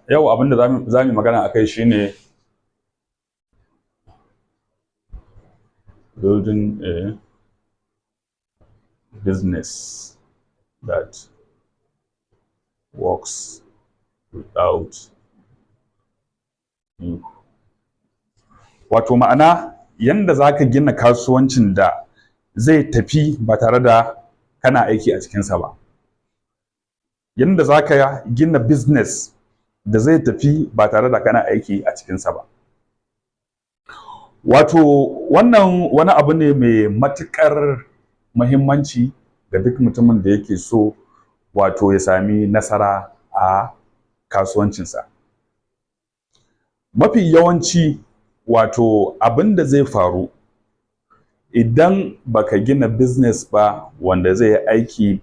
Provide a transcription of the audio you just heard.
Yau abin da za mu magana a kai shine building a business that works without you. Wato ma'ana, yanda za ka gina kasuwancin da zai tafi ba tare da kana aiki a cikinsa ba. Yanda za ka gina business da zai tafi ba tare da kana aiki a cikinsa ba. Wato wannan wani abu ne mai matuƙar muhimmanci ga duk mutumin da yake so wato ya sami nasara a kasuwancinsa. Mafi yawanci, wato abin da zai faru idan baka gina business ba wanda zai yi aiki